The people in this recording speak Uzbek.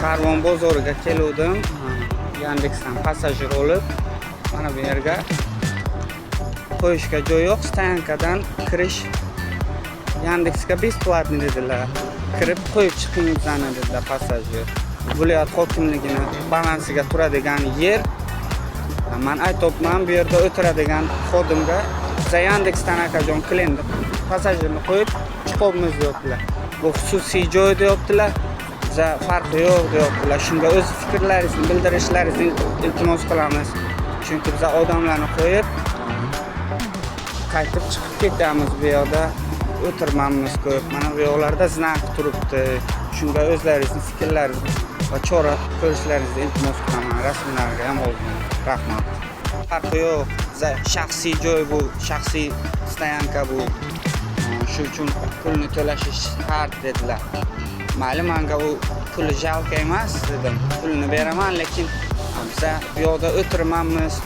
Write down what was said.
Karvon bozoriga keluvdim. Yandexdan passajir olib, mana bu yerga qo'yishga joy yo'q. Стоянка dan kirish Yandexga бесплатный dedilar. Kirib qo'yib chiqing bizani dedilar passajir. Viloyat hokimligini balansiga turadigan yer. Man aytyapman bu yerda o'tiradigan xodimga, biza Yandexdan, akajon, klient passajirni qo'yib chiqyapmiz deyaptilar. Bu xususiy joy deyaptilar. Biza farqi yo'q deyaptilar. Shunga o'z fikrlaringizni bildirishlaringizni iltimos qilamiz. Chunki biza odamlarni qo'yib qaytib chiqib ketamiz, bu yoqda o'tirmamiz ko'p. Mana bu yoqlarda знак turibdi. Shunga o'zlaringizni fikrlaringizni va chora ko'rishlaringizni iltimos qilaman. Rasmlarga ham oldim. Rahmat. Farqi yo'q. Biza shaxsiy joy bu, shaxsiy стоянка bu. Shu uchun pulni to'lashi shart dedilar. Mayli, manga u puli жалко emas dedim. Pulni beraman, lekin biza bu yoqda o'tirmamiz.